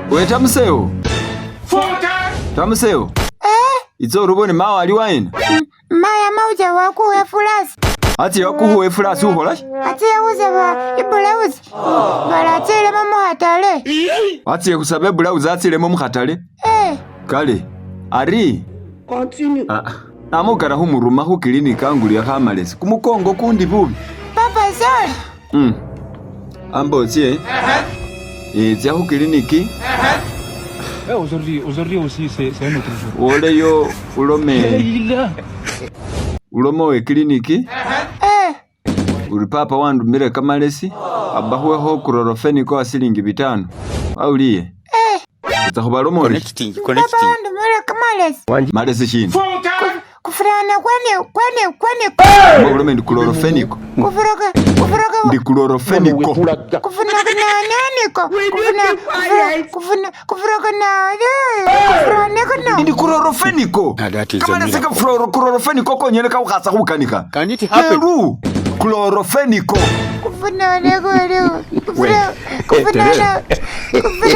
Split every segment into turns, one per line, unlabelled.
We tamusewo. Tamusewo. Itsa urubone mawo ali wayina.
Maya mauja wakuwa fulasi.
Atsi wakuhuwa efulasi ukhola shi?
Atsiye khusaba ibulausi. Bala atsilemo mukhatale.
Atsiye khusaba ibulausi atsilemo mukhatale.
Eh.
Kale. Ari.
Continue.
Ah, namukana khumuruma khu clinic angulile khamalesi. Kumukongo kundi bubi.
Papa sorry.
Amba otye. Tsya khu clinic.
Eh, aujourd'hui, aujourd'hui aussi, c'est un autre jour.
Woleyo ulome
Il
ulome we clinic
Eh.
uri papa wandumile kamalesi abakhuwekho chlorofenico wa silingi 5 wawuliye
Eh.
utsa khubaloma ori
Connecting,
Papa
connecting.
wandumile kamalesi.
Malesi shina?
Kufurana kwene kwene kwene.
Amba ulome ndi chlorofenico.
Kufuroka kufuroka.
Ndi chlorofenico.
Kufuna kunananiko. Kufuna kufuna kufuna kufuroka na. Kufurana kuno.
Ndi chlorofenico.
Ah, that is a
Kamalesi ka
miracle.
chlorofenico konyene kawukhasa khukanika.
Can it happen?
Keru chlorofenico.
Kufuna kufuna kufuna kufuna kufuna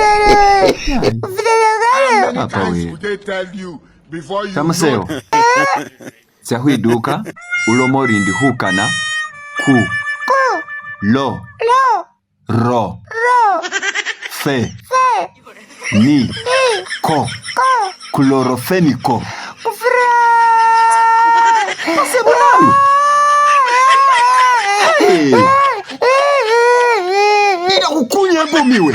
kufuna.
Papa we.
Would they tell you before you
Tamusewo.
know?
Tsya khwiduka ulome ori ndi khukana ku
Ku.
Lo
Lo.
Ro
Ro.
fe
Fe.
Ni
Ni.
ko
Ko.
Chlorofenico.
Kufura.
Asebulalu. Hey. Ila kukunya bomiwe.